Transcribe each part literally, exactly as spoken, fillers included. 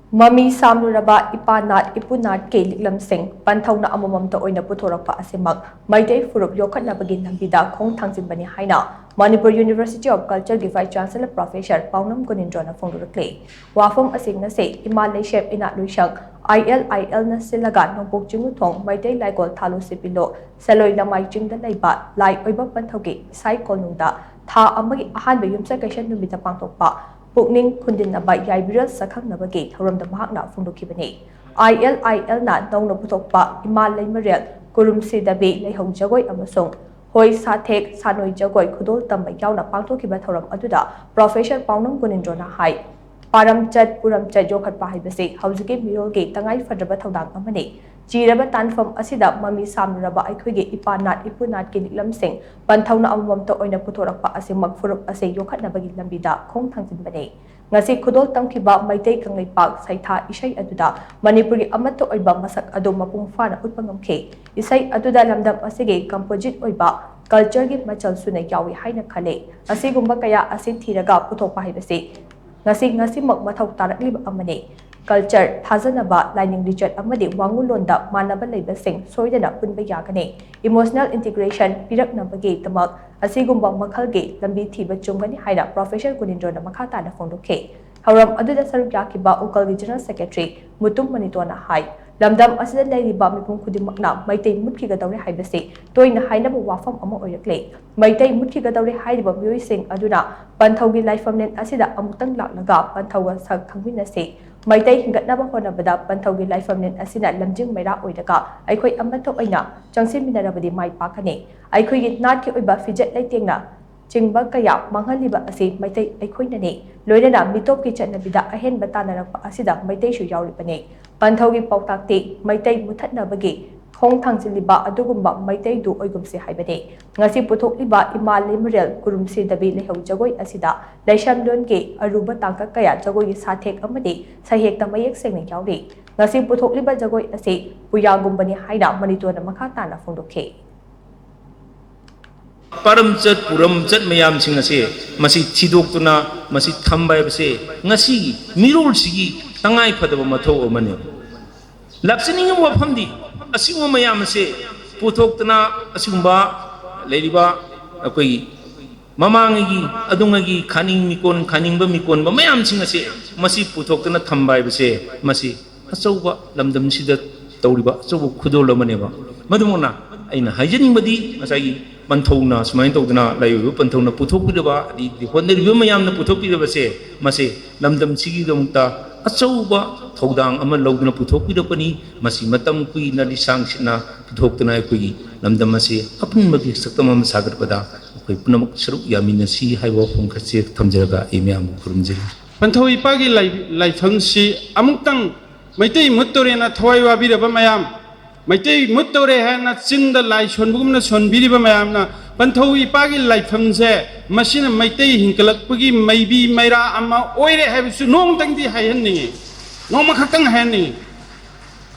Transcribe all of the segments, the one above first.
ꯃꯃꯤ ꯁꯥꯝꯂꯨꯔꯕ ꯏꯄꯥ ꯅꯥꯠ ꯏꯄꯨ ꯅꯥꯠꯀꯤ ꯂꯤꯛꯂꯝꯁꯤꯡ ꯄꯟꯊꯧꯅ ꯑꯃꯃꯝꯇ ꯑꯣꯏꯅ ꯄꯨꯊꯣꯔꯛꯄ ꯑꯁꯤꯃꯛ ꯃꯩꯇꯩ ꯐꯨꯔꯨꯞ ꯌꯣꯛꯈꯠꯅꯕꯒꯤ ꯂꯝꯕꯤꯗ ꯈꯣꯡ ꯊꯥꯡꯖꯤꯟꯕꯅꯤ ꯍꯥꯏꯅ Manipur University of Culture ꯒꯤ Vice Chancellor Professor ꯄꯥꯎꯅꯝ ꯒꯨꯅꯤꯟꯗ꯭ꯔꯣꯅ ꯐꯣꯡꯗꯣꯔꯛꯂꯤ꯫ ꯋꯥꯐꯝ ꯑꯁꯤ ꯉꯁꯤ ꯏꯃꯥ ꯂꯩꯁꯦꯞ ꯏꯅꯥꯠ ꯂꯣꯏꯁꯪ I L I L ꯅ ꯁꯤꯜꯂꯒ ꯅꯣꯡꯄꯣꯛ ꯆꯤꯡꯃꯨꯊꯣꯡ ꯃꯩꯇꯩ ꯂꯥꯏꯀꯣꯜ ꯊꯥꯂꯨ ꯁꯤꯄꯤꯂꯣ ꯁꯦꯂꯣꯏ ꯂꯃꯥꯏ ꯆꯤꯡꯗ ꯂꯩꯕ ꯂꯥꯏ ꯑꯣꯏꯕ ꯄꯟꯊꯧꯒꯤ ꯏꯁꯥꯏ ꯀꯣꯅꯨꯡꯗ ꯊꯥ ꯑꯃꯒꯤ ꯑꯍꯥꯟꯕ ꯌꯨꯝꯁꯀꯩꯁ ꯅꯨꯃꯤꯠꯇ ꯄꯥꯡꯊꯣꯛꯄ ꯄꯨꯛꯅꯤꯡ ꯈꯨꯟꯗꯤꯟꯅꯕ ꯌꯥꯏꯕꯤꯔꯦꯜ ꯁꯛꯈꯪꯅꯕꯒꯤ ꯊꯧꯔꯝꯗ ꯃꯍꯥꯛꯅ ꯐꯣꯡꯗꯣꯛꯈꯤꯕꯅꯤ꯫ I L I L ꯅ ꯅꯧꯅ ꯄꯨꯊꯣꯛꯄ ꯏꯃꯥ ꯂꯩꯃꯔꯦꯜ ꯀꯨꯔꯨꯝꯁꯤꯗꯕꯤ ꯂꯩꯍꯧ ꯖꯒꯣꯏ ꯑꯃꯁꯨꯡ ꯍꯣꯏ ꯁꯥꯊꯦꯛ ꯁꯥꯅꯣꯏ ꯖꯒꯣꯏ ꯈꯨꯗꯣꯜ ꯇꯝꯕ ꯌꯥꯎꯅ ꯄꯥꯡꯊꯣꯛꯈꯤꯕ ꯊꯧꯔꯝ ꯑꯗꯨꯗ Professor ꯄꯥꯎꯅꯝ ꯒꯨꯅꯤꯟꯗ꯭ꯔꯣꯅ ꯍꯥꯏ, ꯄꯥꯔꯝꯆꯠ ꯄꯨꯔꯝꯆꯠ ꯌꯣꯛꯈꯠꯄ ꯍꯥꯏꯕꯁꯤ ꯍꯧꯖꯤꯛꯀꯤ ꯃꯤꯔꯣꯜꯒꯤ ꯇꯉꯥꯏ ꯐꯗ꯭ꯔꯕ ꯊꯧꯗꯥꯡ ꯑꯃꯅꯤ꯫ ꯆꯤꯔꯕ ꯇꯥꯟꯐꯝ ꯑꯁꯤꯗ ꯃꯃꯤ ꯁꯥꯝꯂꯨꯔꯕ ꯑꯩꯈꯣꯏꯒꯤ ꯏꯄꯥ ꯅꯥꯠ ꯏꯄꯨ ꯅꯥꯠꯀꯤ ꯂꯤꯛꯂꯝꯁꯤꯡ ꯄꯟꯊꯧꯅ ꯑꯃꯃꯝꯇ ꯑꯣꯏꯅ ꯄꯨꯊꯣꯔꯛꯄ ꯑꯁꯤꯃꯛ ꯐꯨꯔꯨꯞ ꯑꯁꯤ ꯌꯣꯛꯈꯠꯅꯕꯒꯤ ꯂꯝꯕꯤꯗ ꯈꯣꯡ ꯊꯥꯡꯖꯤꯟꯕꯅꯤ꯫ ꯉꯁꯤ ꯈꯨꯗꯣꯜ ꯇꯝꯈꯤꯕ ꯃꯩꯇꯩ ꯀꯪꯂꯩꯄꯥꯛ ꯁꯩꯊꯥ ꯏꯁꯩ ꯑꯗꯨꯗ ꯃꯅꯤꯄꯨꯔꯒꯤ ꯑꯃꯠꯇ ꯑꯣꯏꯕ ꯃꯁꯛ ꯑꯗꯨ ꯃꯄꯨꯡ ꯐꯥꯅ ꯎꯠꯄ ꯉꯝꯈꯤ꯫ ꯏꯁꯩ ꯑꯗꯨꯗ ꯂꯝꯗꯝ ꯑꯁꯤꯒꯤ composite ꯑꯣꯏꯕ culture ꯒꯤ ꯃꯆꯜ ꯁꯨꯅ ꯌꯥꯎꯏ ꯍꯥꯏꯅ ꯈꯜꯂꯤ꯫ ꯑꯁꯤꯒꯨꯝꯕ ꯀꯌꯥ ꯑꯁꯤ ꯊꯤꯔꯒ ꯄꯨꯊꯣꯛꯄ ꯍꯥꯏꯕꯁꯤ ꯉꯁꯤ ꯉꯁꯤꯃꯛ ꯃꯊꯧ ꯇꯥꯔꯛꯂꯤꯕ ꯑꯃꯅꯤ꯫ Culture, ꯊꯥꯖꯅꯕ, ꯂꯥꯏꯅꯤꯡ ꯂꯤꯆꯠ ꯑꯃꯗꯤ ꯋꯥꯉꯨꯂꯣꯟꯗ ꯃꯥꯟꯅꯕ ꯂꯩꯕꯁꯤꯡ ꯁꯣꯏꯗꯅ ꯄꯨꯟꯕ ꯌꯥꯒꯅꯤ꯫ Emotional integration ꯄꯤꯔꯛꯅꯕꯒꯤꯗꯃꯛ ꯑꯁꯤꯒꯨꯝꯕ ꯃꯈꯜꯒꯤ ꯂꯝꯕꯤ ꯊꯤꯕ ꯆꯨꯝꯒꯅꯤ ꯍꯥꯏꯅ Professor ꯒꯨꯅꯤꯟꯗ꯭ꯔꯣꯅ ꯃꯈꯥ ꯇꯥꯅ ꯐꯣꯡꯗꯣꯛꯈꯤ꯫ ꯊꯧꯔꯝ ꯑꯗꯨꯗ ꯁꯔꯨꯛ ꯌꯥꯈꯤꯕ ꯎꯀꯜꯒꯤ General Secretary ꯃꯨꯇꯨꯝ ꯃꯅꯤꯇꯣꯅ ꯍꯥꯏ, ꯂꯝꯗꯝ ꯑꯁꯤꯗ ꯂꯩꯔꯤꯕ ꯃꯤꯄꯨꯝ ꯈꯨꯗꯤꯡꯃꯛꯅ ꯃꯩꯇꯩ ꯃꯨꯠꯈꯤꯒꯗꯧꯔꯦ ꯍꯥꯏꯕꯁꯤ ꯇꯣꯏꯅ ꯍꯥꯏꯅꯕ ꯋꯥꯐꯝ ꯑꯃ ꯑꯣꯏꯔꯛꯂꯦ꯫ ꯃꯩꯇꯩ ꯃꯨꯠꯈꯤꯒꯗꯧꯔꯦ ꯍꯥꯏꯔꯤꯕ ꯃꯤꯑꯣꯏꯁꯤꯡ ꯑꯗꯨꯅ ꯄꯟꯊꯧꯒꯤ ꯂꯥꯏꯐꯝꯂꯦꯟ ꯑꯁꯤꯗ ꯑꯃꯨꯛꯇꯪ ꯂꯥꯛꯂꯒ ꯄꯟꯊꯧꯒ ꯁꯛ ꯈꯪꯃꯤꯟꯅꯁꯤ꯫ ꯃꯩꯇꯩ ꯍꯤꯡꯒꯠꯅꯕ ꯍꯣꯠꯅꯕꯗ ꯄꯟꯊꯧꯒꯤ ꯂꯥꯏꯐꯝꯂꯦꯟ ꯑꯁꯤꯅ ꯂꯝꯖꯤꯡ ꯃꯩꯔꯥ ꯑꯣꯏꯔꯒ ꯑꯩꯈꯣꯏ ꯑꯃꯠꯇ ꯑꯣꯏꯅ ꯆꯪꯁꯤꯟꯃꯤꯟꯅꯔꯕꯗꯤ ꯃꯥꯏ ꯄꯥꯛꯀꯅꯤ꯫ ꯑꯩꯈꯣꯏꯒꯤ ꯅꯥꯠꯀꯤ ꯑꯣꯏꯕ ꯐꯤꯖꯦꯠ ꯂꯩꯇꯦꯡꯅ ꯆꯤꯡꯕ ꯀꯌꯥ ꯃꯥꯡꯍꯜꯂꯤꯕ ꯑꯁꯤ ꯃꯩꯇꯩ ꯑꯩꯈꯣꯏꯅꯅꯤ꯫ ꯂꯣꯏꯅꯅ ꯃꯤꯇꯣꯞꯀꯤ ꯆꯠꯅꯕꯤꯗ ꯑꯍꯦꯟꯕ ꯇꯥꯟꯅꯔꯛꯄ ꯑꯁꯤꯗ ꯃꯩꯇꯩꯁꯨ ꯌꯥꯎꯔꯤꯕꯅꯤ꯫ ꯄꯟꯊꯧꯒꯤ ꯄꯥꯎꯇꯥꯛꯇꯤ ꯃꯩꯇꯩ ꯃꯨꯊꯠꯅꯕꯒꯤ ꯈꯣꯡ ꯊꯥꯡꯖꯤꯜꯂꯤꯕ ꯑꯗꯨꯒꯨꯝꯕ ꯃꯩꯇꯩꯗꯨ ꯑꯣꯏꯒꯨꯝꯁꯤ ꯍꯥꯏꯕꯅꯤ꯫ ꯉꯁꯤ ꯄꯨꯊꯣꯛꯂꯤꯕ ꯏꯃꯥ ꯂꯩꯃꯔꯦꯜ ꯀꯨꯔꯨꯝꯁꯤꯗꯕꯤ ꯂꯩꯍꯧ ꯖꯒꯣꯏ ꯑꯁꯤꯗ ꯂꯩꯁꯝꯂꯣꯟꯒꯤ ꯑꯔꯨꯕ ꯇꯥꯡꯀꯛ ꯀꯌꯥ ꯖꯒꯣꯏꯒꯤ ꯁꯥꯊꯦꯛ ꯑꯃꯗꯤ ꯁꯩꯍꯦꯛꯇ ꯃꯌꯦꯛ ꯁꯦꯡꯅ ꯌꯥꯎꯔꯤ꯫ ꯉꯁꯤ ꯄꯨꯊꯣꯛꯂꯤꯕ ꯖꯒꯣꯏ ꯑꯁꯤ ꯄꯨꯌꯥꯒꯨꯝꯕꯅꯤ ꯍꯥꯏꯅ ꯃꯅꯤꯇꯣꯅ ꯃꯈꯥ ꯇꯥꯅ ꯐꯣꯡꯗꯣꯛꯈꯤ꯫ ꯄꯥꯔꯝꯆꯠ ꯄꯨꯔꯝꯆꯠ ꯃꯌꯥꯝꯁꯤꯡ ꯑꯁꯦ ꯃꯁꯤ ꯊꯤꯗꯣꯛꯇꯨꯅ ꯃꯁꯤ ꯊꯝꯕ ꯍꯥꯏꯕꯁꯦ ꯉꯁꯤꯒꯤ ꯃꯤꯔꯣꯜꯁꯤꯒꯤ ꯇꯉꯥꯏ ꯐꯗꯕ ꯃꯊꯧ ꯑꯃꯅꯤ꯫ ꯂꯥꯛꯆꯅꯤꯡꯉꯤꯕ ꯋꯥꯐꯝꯗꯤ ꯑꯁꯤꯒꯨꯝꯕ ꯃꯌꯥꯝ ꯑꯁꯦ ꯄꯨꯊꯣꯛꯇꯅ ꯑꯁꯤꯒꯨꯝꯕ ꯂꯩꯔꯤꯕ ꯑꯩꯈꯣꯏꯒꯤ ꯃꯃꯥꯡꯉꯩꯒꯤ ꯑꯗꯨꯉꯩꯒꯤ ꯈꯥꯅꯤꯡ ꯃꯤꯀꯣꯟ ꯈꯥꯅꯤꯡꯕ ꯃꯤꯀꯣꯟꯕ ꯃꯌꯥꯝꯁꯤꯡ ꯑꯁꯦ ꯃꯁꯤ ꯄꯨꯊꯣꯛꯇꯅ ꯊꯝꯕ ꯍꯥꯏꯕꯁꯦ ꯃꯁꯤ ꯑꯆꯧꯕ ꯂꯝꯗꯝꯁꯤꯗ ꯇꯧꯔꯤꯕ ꯑꯆꯧꯕ ꯈꯨꯗꯣꯜ ꯑꯃꯅꯦꯕ꯫ ꯃꯗꯨꯃꯛꯅ ꯑꯩꯅ ꯍꯥꯏꯖꯅꯤꯡꯕꯗꯤ ꯉꯁꯥꯏꯒꯤ ꯄꯟꯊꯧꯅ ꯁꯨꯃꯥꯏꯅ ꯇꯧꯗꯅ ꯂꯥꯏ ꯑꯣꯏꯕ ꯄꯟꯊꯧꯅ ꯄꯨꯊꯣꯛꯄꯤꯔꯕ ꯑꯗꯩꯗꯤ ꯍꯣꯠꯅꯔꯤꯕ ꯃꯌꯥꯝꯅ ꯄꯨꯊꯣꯛꯄꯤꯔꯕꯁꯦ ꯃꯁꯤ ꯂꯝꯗꯝꯁꯤꯒꯤꯗꯃꯛꯇ ꯑꯆꯧꯕ ꯊꯧꯗꯥꯡ ꯑꯃ ꯂꯧꯗꯨꯅ ꯄꯨꯊꯣꯛꯄꯤꯔꯛꯄꯅꯤ꯫ ꯃꯁꯤ ꯃꯇꯝ ꯀꯨꯏꯅ ꯂꯤꯁꯥꯡ ꯁꯤꯠꯅ ꯄꯨꯊꯣꯛꯇꯨꯅ ꯑꯩꯈꯣꯏꯒꯤ ꯂꯝꯗꯝ ꯑꯁꯤ ꯑꯄꯨꯟꯕꯒꯤ ꯁꯛꯇꯝ ꯑꯃ ꯁꯥꯒꯠꯄꯗ ꯑꯩꯈꯣꯏ ꯄꯨꯝꯅꯃꯛ ꯁꯔꯨꯛ ꯌꯥꯃꯤꯟꯅꯁꯤ ꯍꯥꯏꯕ ꯋꯥꯐꯝ ꯈꯔꯁꯦ ꯊꯝꯖꯔꯒ ꯑꯩ ꯃꯌꯥꯝꯕꯨ ꯈꯨꯔꯨꯝꯖꯔꯤ꯫ ꯄꯟꯊꯧ ꯏꯄꯥꯒꯤ ꯂꯥꯏ-, ꯂꯥꯏꯐꯝꯁꯤ ꯑꯃꯨꯛꯇꯪ ꯃꯩꯇꯩ ꯃꯨꯠꯇꯣꯔꯦꯅ ꯊꯋꯥꯏ ꯋꯥꯕꯤꯔꯕ ꯃꯌꯥꯝ, ꯃꯩꯇꯩ ꯃꯨꯠꯇꯧꯔꯦ ꯍꯥꯏꯅ ꯆꯤꯟꯗ ꯂꯥꯏ ꯁꯣꯟꯕꯒꯨꯝꯅ ꯁꯣꯟꯕꯤꯔꯤꯕ ꯃꯌꯥꯝꯅ ꯄꯟꯊꯧ ꯏꯄꯥꯒꯤ ꯂꯥꯏꯐꯝꯁꯦ ꯃꯁꯤꯅ ꯃꯩꯇꯩ ꯍꯤꯡꯒꯠꯂꯛꯄꯒꯤ ꯃꯩꯕꯤ ꯃꯩꯔꯥ ꯑꯃ ꯑꯣꯏꯔꯦ ꯍꯥꯏꯕꯁꯨ ꯅꯣꯡꯃꯇꯪꯗꯤ ꯍꯥꯏꯍꯟꯅꯤꯡꯉꯤ, ꯅꯣꯡꯃ ꯈꯛꯇꯪ ꯍꯥꯏꯍꯟꯅꯤꯡꯉꯤ꯫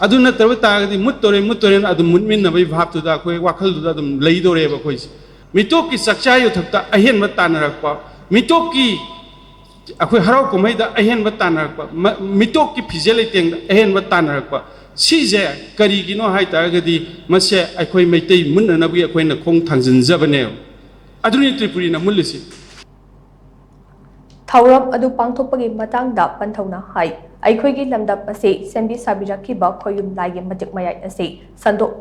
ꯑꯗꯨ ꯅꯠꯇꯕ ꯇꯥꯔꯒꯗꯤ ꯃꯨꯠꯇꯧꯔꯦ, ꯃꯨꯠꯇꯧꯔꯦꯅ ꯑꯗꯨꯝ ꯃꯨꯠꯃꯤꯟꯅꯕꯒꯤ ꯚꯥꯞꯇꯨꯗ ꯑꯩꯈꯣꯏ ꯋꯥꯈꯜꯗꯨꯗ ꯑꯗꯨꯝ ꯂꯩꯗꯧꯔꯦꯕ ꯑꯩꯈꯣꯏꯁꯦ꯫ ꯃꯤꯇꯣꯞꯀꯤ ꯆꯥꯛꯆꯥ ꯌꯨꯊꯛꯇ ꯑꯍꯦꯟꯕ ꯇꯥꯟꯅꯔꯛꯄ, ꯃꯤꯇꯣꯞꯀꯤ ꯑꯩꯈꯣꯏ ꯍꯔꯥꯎ ꯀꯨꯝꯍꯩꯗ ꯑꯍꯦꯟꯕ ꯇꯥꯟꯅꯔꯛꯄ, ꯃ-, ꯃꯤꯇꯣꯞꯀꯤ ꯐꯤꯖꯦ ꯂꯩꯇꯦꯡꯗ ꯑꯍꯦꯟꯕ ꯇꯥꯟꯅꯔꯛꯄ, ꯁꯤꯁꯦ ꯀꯔꯤꯒꯤꯅꯣ ꯍꯥꯏ ꯇꯥꯔꯒꯗꯤ ꯃꯁꯦ ꯑꯩꯈꯣꯏ ꯃꯩꯇꯩ ꯃꯨꯠꯅꯅꯕꯒꯤ ꯑꯩꯈꯣꯏꯅ ꯈꯣꯡ ꯊꯥꯡꯖꯤꯟꯖꯕꯅꯦꯕ꯫ ꯑꯗꯨꯅꯤ ꯇ꯭ꯔꯤꯄꯨꯔꯤꯅ ꯃꯨꯠꯂꯤꯁꯤ꯫ ꯊꯧꯔꯝ ꯑꯗꯨ ꯄꯥꯡꯊꯣꯛꯄꯒꯤ ꯃꯇꯥꯡꯗ ꯄꯟꯊꯧꯅ ꯍꯥꯏ, ꯑꯩꯈꯣꯏꯒꯤ ꯂꯝꯗꯝ ꯑꯁꯤ ꯁꯦꯝꯕꯤ ꯁꯥꯕꯤꯔꯛꯈꯤꯕ ꯈꯣꯌꯨꯝ ꯂꯥꯏꯒꯤ ꯃꯇꯤꯛ ꯃꯌꯥꯏ ꯑꯁꯤ ꯁꯟꯗꯣꯛ-,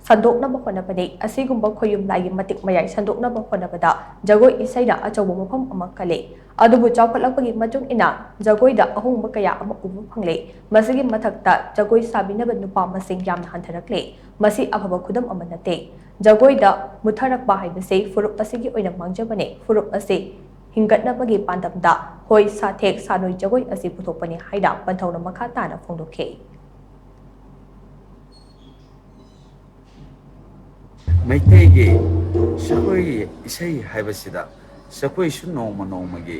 ꯁꯟꯗꯣꯛꯅꯕ ꯍꯣꯠꯅꯕꯅꯤ꯫ ꯑꯁꯤꯒꯨꯝꯕ ꯈꯣꯌꯨꯝ ꯂꯥꯏꯒꯤ ꯃꯇꯤꯛ ꯃꯌꯥꯏ ꯁꯟꯗꯣꯛꯅꯕ ꯍꯣꯠꯅꯕꯗ ꯖꯒꯣꯏ ꯏꯁꯩꯅ ꯑꯆꯧꯕ ꯃꯐꯝ ꯑꯃ ꯀꯜꯂꯤ꯫ ꯑꯗꯨꯕꯨ ꯆꯥꯎꯈꯠꯂꯛꯄꯒꯤ ꯃꯇꯨꯡ ꯏꯟꯅ ꯖꯒꯣꯏꯗ ꯑꯍꯣꯡꯕ ꯀꯌꯥ ꯑꯃ ꯎꯕ ꯐꯪꯂꯦ꯫ ꯃꯁꯤꯒꯤ ꯃꯊꯛꯇ ꯖꯒꯣꯏ ꯁꯥꯕꯤꯅꯕ ꯅꯨꯄꯥ ꯃꯁꯤꯡ ꯌꯥꯝꯅ ꯍꯟꯊꯔꯛꯂꯦ꯫ ꯃꯁꯤ ꯑꯐꯕ ꯈꯨꯗꯝ ꯑꯃ ꯅꯠꯇꯦ꯫ ꯖꯒꯣꯏꯗ ꯃꯨꯠꯊꯔꯛꯄ ꯍꯥꯏꯕꯁꯤ ꯐꯨꯔꯨꯞ ꯑꯁꯤꯒꯤ ꯑꯣꯏꯅ ꯃꯥꯡꯖꯕꯅꯤ꯫ ꯐꯨꯔꯨꯞ ꯑꯁꯤ ꯍꯤꯡꯒꯠꯅꯕꯒꯤ ꯄꯥꯟꯗꯝꯗ ꯍꯣꯏ ꯁꯥꯊꯦꯛ ꯁꯥꯅꯣꯏ ꯖꯒꯣꯏ ꯑꯁꯤ ꯄꯨꯊꯣꯛꯄꯅꯤ ꯍꯥꯏꯅ ꯄꯟꯊꯧꯅ ꯃꯈꯥ ꯇꯥꯅ ꯐꯣꯡꯗꯣꯛꯈꯤ꯫ ꯃꯩꯇꯩꯒꯤ ꯁꯒꯣꯏ ꯏꯁꯩ ꯍꯥꯏꯕꯁꯤꯗ ꯁꯒꯣꯏꯁꯨ ꯅꯣꯡꯃ ꯅꯣꯡꯃꯒꯤ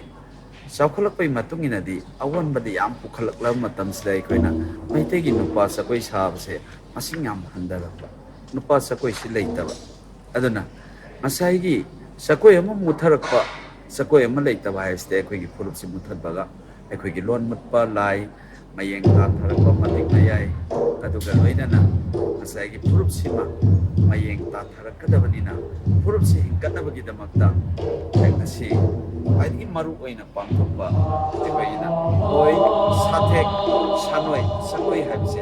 ꯆꯥꯎꯈꯠꯂꯛꯄꯒꯤ ꯃꯇꯨꯡ ꯏꯟꯅꯗꯤ ꯑꯑꯣꯟꯕꯗꯤ ꯌꯥꯝ ꯄꯨꯈꯠꯂꯛꯂꯕ ꯃꯇꯝꯁꯤꯗ ꯑꯩꯈꯣꯏꯅ ꯃꯩꯇꯩꯒꯤ ꯅꯨꯄꯥ ꯁꯒꯣꯏ ꯁꯥꯕꯁꯦ ꯃꯁꯤꯡ ꯌꯥꯝ ꯍꯟꯊꯔꯛꯄ, ꯅꯨꯄꯥ ꯁꯒꯣꯏꯁꯤ ꯂꯩꯇꯕ꯫ ꯑꯗꯨꯅ ꯉꯁꯥꯏꯒꯤ ꯆꯈꯣꯏ ꯑꯃ ꯃꯨꯠꯊꯔꯛꯄ, ꯆꯈꯣꯏ ꯑꯃ ꯂꯩꯇꯕ ꯍꯥꯏꯕꯁꯤꯗꯤ ꯑꯩꯈꯣꯏꯒꯤ ꯐꯨꯔꯨꯞꯁꯤ ꯃꯨꯠꯊꯠꯄꯒ ꯑꯩꯈꯣꯏꯒꯤ ꯂꯣꯟ ꯃꯨꯠꯄ, ꯂꯥꯏ ꯃꯌꯦꯡ ꯇꯥꯊꯔꯛꯄ ꯃꯇꯤꯛ ꯃꯌꯥꯏ, ꯑꯗꯨꯒ ꯂꯣꯏꯅꯅ ꯉꯁꯥꯏꯒꯤ ꯐꯨꯔꯨꯞꯁꯤꯃ ꯃꯌꯦꯡ ꯇꯥꯊꯔꯛꯀꯗꯕꯅꯤꯅ, ꯐꯨꯔꯨꯞꯁꯤ ꯍꯤꯡꯒꯠꯅꯕꯒꯤꯗꯃꯛꯇ ꯉꯁꯤ ꯈ꯭ꯋꯥꯏꯗꯒꯤ ꯃꯔꯨ ꯑꯣꯏꯅ ꯄꯥꯡꯊꯣꯛꯄ ꯑꯩꯈꯣꯏꯒꯤꯅ ꯂꯣꯏ, ꯁꯥꯊꯦꯛ, ꯁꯥꯅꯣꯏ, ꯁꯒꯣꯏ ꯍꯥꯏꯕꯁꯦ